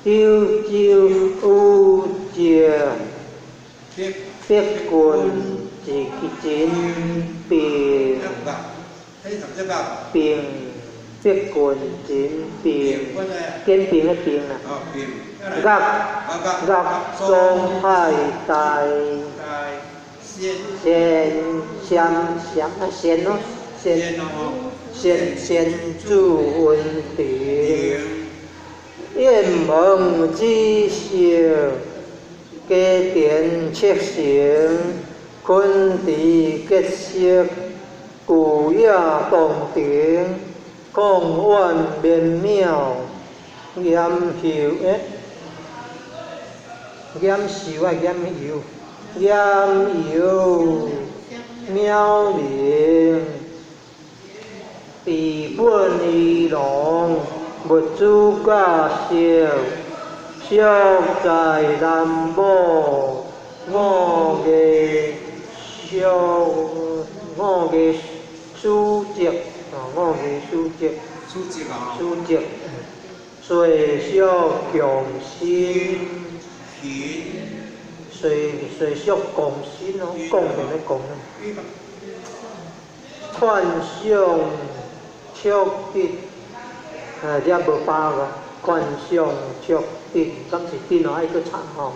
九州有借，北郡一真病，病北郡真病，简病的病啦，乐乐中海大，贤贤贤啊贤咯。先先先主恩典，愿蒙之孝，家田七成，坤地结色，旧野洞庭，旷远绵渺，严秀诶，严秀啊严游，严游渺明。地本仪容，物主教色，俗在南无五个俗五个书籍，哦，五个书籍，书籍啊，书籍，随俗共心，随随俗共心哦，共定咧共啊，幻想。触得，啊，遮无把握，观想触得，敢是电脑爱阁参吼，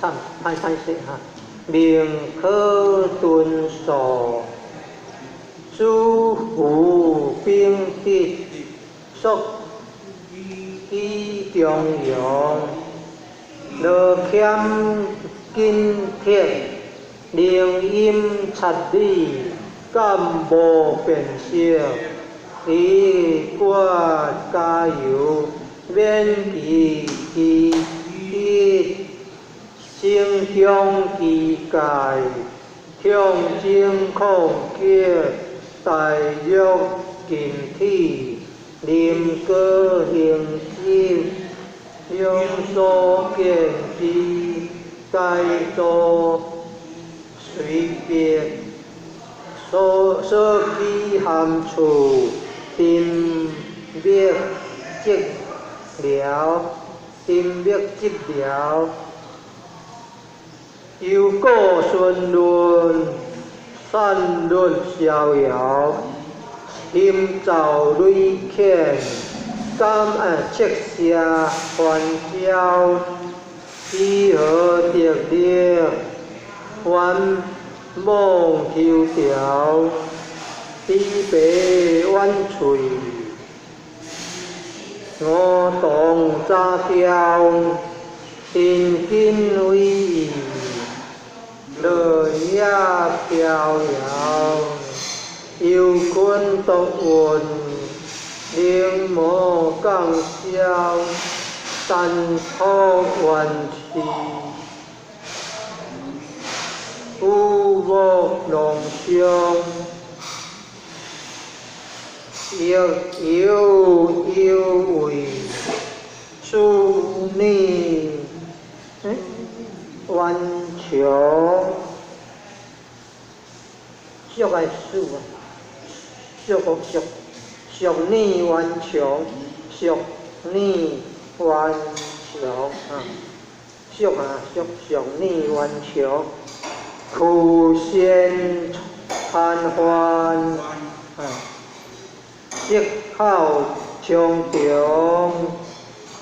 参歹歹势哈。明可顿数，诸福秉德，速以中庸，罗俭紧贴，灵音察理，感无变色。以我加油，免其其一，心中机界，向真空结，大欲近体，临果行执，用所见之，该做随便，所所起含处。沉灭寂寥，沉灭寂寥，犹故顺论，散论逍遥，心造累浅，感恩七舍还焦，以何得力，还望求调。低白弯喙，五动杂调，真金为义，落叶飘摇，幽困独运，灵魔降消，三土原持，五无龙相，欲有有为，四逆顽强，俗爱四啊，俗俗俗逆顽强，俗逆顽强啊，俗啊俗俗逆顽强，苦仙贪欢啊，色口长长，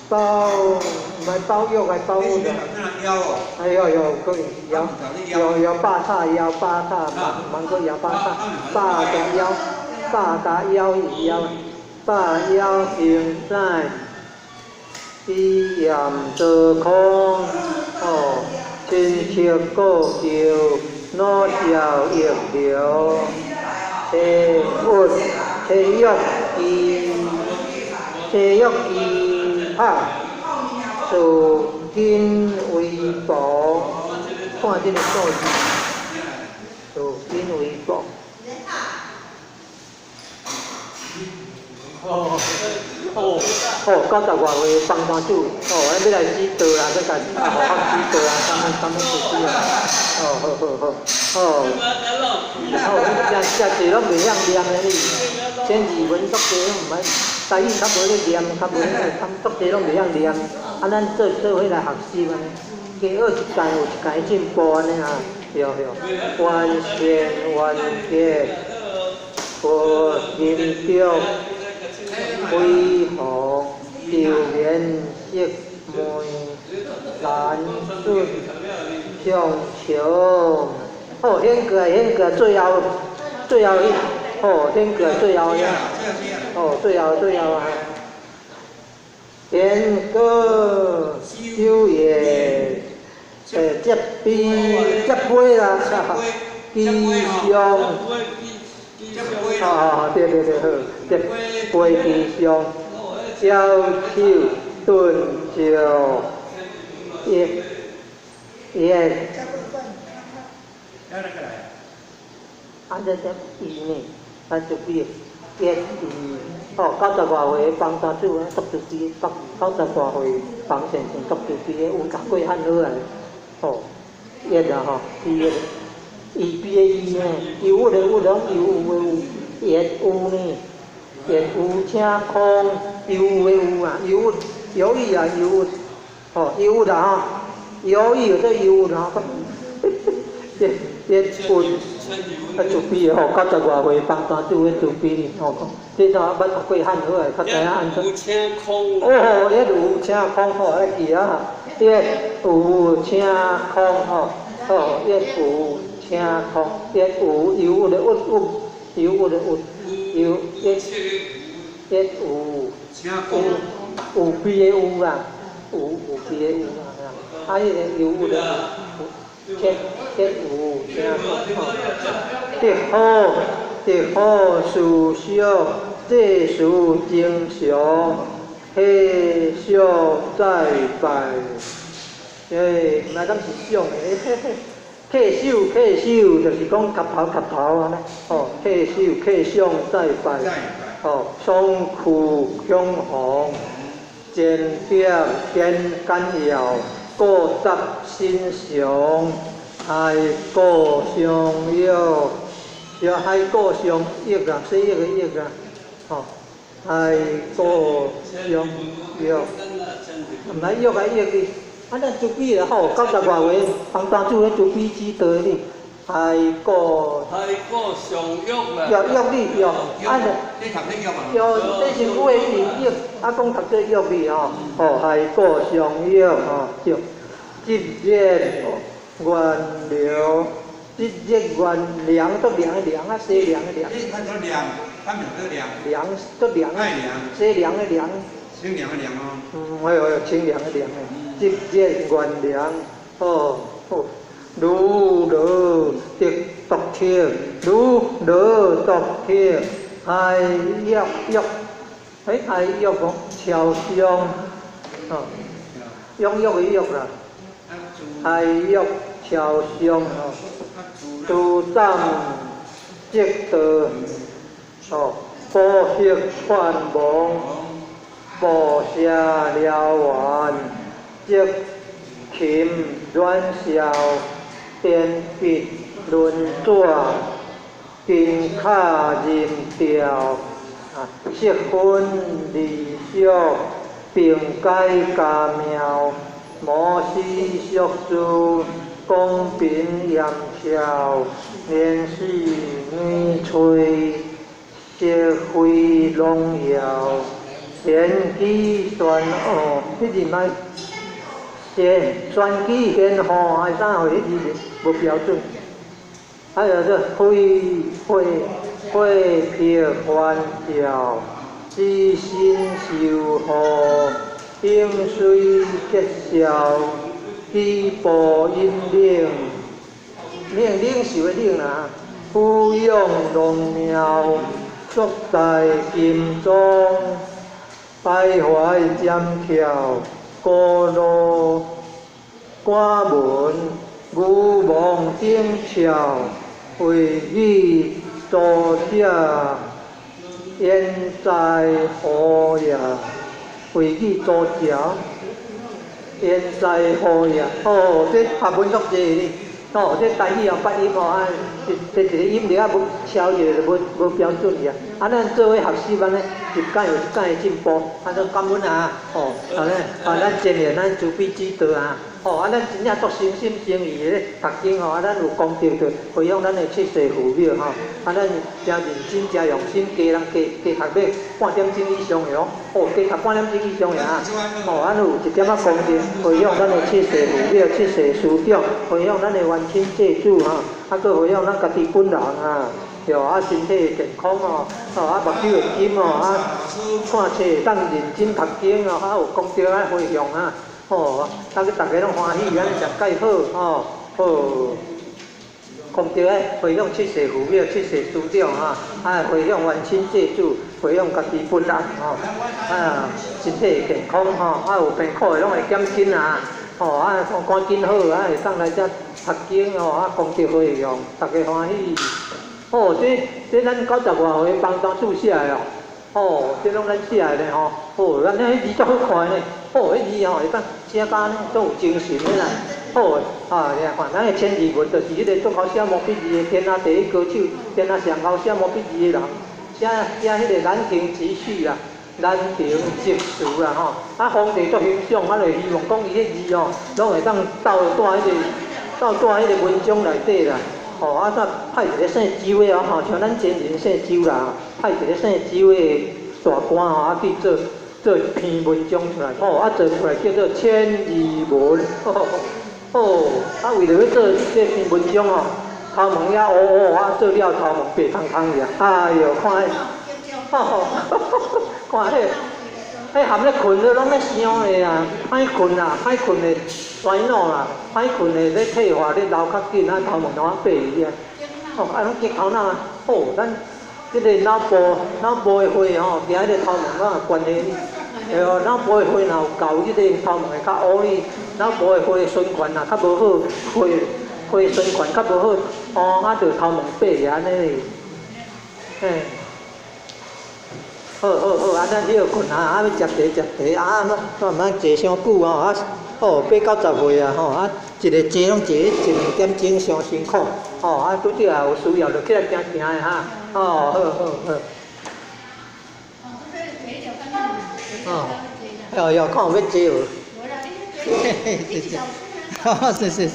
包毋系包药，系包物的。哎呦呦，可以腰，有有八叉腰，八叉，芒果腰八叉，八个腰，八加腰是腰，八腰形在，彼严做空，哦，亲切故旧，脑笑逆流，体郁，体育机，体育机拍，树根为薄，看这个数字，树根为薄。哦哦哦，90外岁帮单主，哦，要来指导啦，要甲啊，学校指导啊，啥物啥物措施啊？哦，好好好，哦，哦，遮遮济拢袂晓念的你，千字文足济拢毋捌，台语较无咧念，较无咧，足济拢袂晓念。啊，咱做做伙来学习按呢，加学一届有一届进步按呢啊，对对，完善完结，无阴著。辉煌旧颜色梅兰顺上桥，哦，显过来显过来，最后最后彼，哦，显过来最后遐，哦，最后最后啊，天歌秋叶，接杯接杯啦，吉祥。啊，对对对，好，接杯吉祥，小手顿照，一，一，啊，这这伊呢？啊，就比一、二，哦，90外岁帮单主啊，足慈悲，90外岁帮先生足慈悲的，有甲过汉好来，哦，一啊吼，伊个。伊比的伊呢，有的有拢有有的有，也有呢，也有请空，有的有啊，有犹豫啊有，哦有啦吼，犹豫这有啦吼，也也有，啊慈悲的吼，90外岁帮单主的慈悲哩吼，这都捌读过汉好来，较知影按怎。哦，也有请空吼，爱记啊，也有请空吼，哦也有。请空，一有有的有有有的有有一一有有悲的有啦，有有悲的有啦，啊，彼个有的有，天天有请空吼，得好得好思想，这事正常，彼相再拜，欸，毋知敢是相的。稽首稽首，就是讲磕头磕头按呢，吼，稽首稽相再拜，吼，双躯相逢，前点天干要，故执心常，爱故相约，小海故相约啊，洗约的约啊，吼，爱故相约，毋知约啊约去。啊，咱慈悲啦吼，90外岁，帮单主咧慈悲指导你，海过海过相约啦，约约你约，啊，你读这约啊？约，这是话是约，啊，讲读这约你吼，吼，海过相约吼，对，积日源流，积日源凉都凉的凉啊，西凉的凉。你看做凉，他们做凉。凉都凉啊，西凉的凉。清凉的凉哦。嗯，哎呦，清凉的凉的。积日原凉，哦哦，如罗得独特，如罗独特，爱约约，哎爱约讲超相，哦，養育的育啦，哀育超上吼，諸讚積道，哦，寶血勸亡，無舍療丸，積琴軟簫，顛筆輪轉，金卡任調，啊，色分離俗，並解家妙，摩斯俗珠，公平鹽橋，連死女吹，石灰龍耀，玄機玄哦，彼字莫玄玄機玄吼，還是啥貨？彼字無標準。還有這灰灰灰撇還照，知心修護，應水結消，基步引領，領領袖的領啦，撫養農妙，足在金裝，徘徊尖翹，高路寡聞，牛望頂翹，為語作者，焉在乎也？為語作者，焉在乎也？哦，這學文足濟哩。哦，這台語哦發音哦，啊，這一個音調啊無超一個就無無標準去啊。啊，咱做伙學習按呢，一擺有一擺的進步，啊，都感恩啊，哦，啊，咱啊，咱前面咱慈悲指導啊，哦，啊，咱真正足誠心誠意的咧讀經吼，啊，咱有功德就回向咱的七世父母吼，啊，咱誠認真誠用心，加人加加讀欲半點鐘以上的哦，哦，加讀半點鐘以上的啊，哦，啊，有一點仔功德回向咱的七世父母、七世師長，回向咱的冤親債主吼，啊，閣回向咱家己本人啊，對，啊，身體會健康哦，哦，啊，目睭會金哦，啊，看冊會當認真讀經哦，啊，有功德啊回向啊，哦，啊，閣逐家攏歡喜，按呢才蓋好吼，好，功德回向七世父母、七世師長哈，啊，回向冤親債主，回向家己本人吼，啊，身體會健康吼，啊，有病苦的攏會減輕啊，吼，啊，趕緊好，啊，會當來遮讀經哦，啊，功德回向，逐家歡喜。哦，這這咱90外歲幫當主寫的哦，哦，這攏咱寫的呢吼，哦，咱彼字足好看的呢，哦，彼字吼會當寫甲按呢足有精神的啦，好，啊，你看咱的千字文就是彼個足姣寫毛筆字的天下第一高手，天下上姣寫毛筆字的人，寫寫彼個《蘭亭集序》啦，《蘭亭集序》啦吼，啊，皇帝足欣賞，啊，就希望講伊彼字哦，攏會當鬥蹛彼個鬥蹛彼個文章內底啦。吼，啊，煞派一個姓周的哦，吼，像咱前人姓周啦，派一個姓周的大官吼，啊去做做一篇文章出來，吼，啊做出來叫做千字文，哦，啊為著欲做這篇文章哦，頭毛遐烏烏，啊做了頭毛白湯湯去啊，哎喲，看彼，吼，看彼，彼含咧睏咧攏咧想的啊，歹睏啊，歹睏會衰老啦，歹睏會咧退化咧老較緊，啊頭毛攏白去啊。哦，啊攏激頭腦啊，哦，咱這個腦部腦部的血吼，行彼個頭毛攏有關係。對哦，腦部的血若有夠，這個頭毛會較烏哩。腦部的血循環若較無好，血血循環較無好，哦，啊就頭毛白去按呢。嘿。好好好，啊，咱歇睏啊，啊，欲食茶食茶，啊，啊，毋通坐傷久吼，啊，哦，八九十歲啊，吼，啊，一个坐攏坐一兩點鐘，傷辛苦，吼，啊，拄著也有需要，就起來行行的哈，哦，好好好。哦，哦喲，看有欲坐無？謝謝。好，謝謝。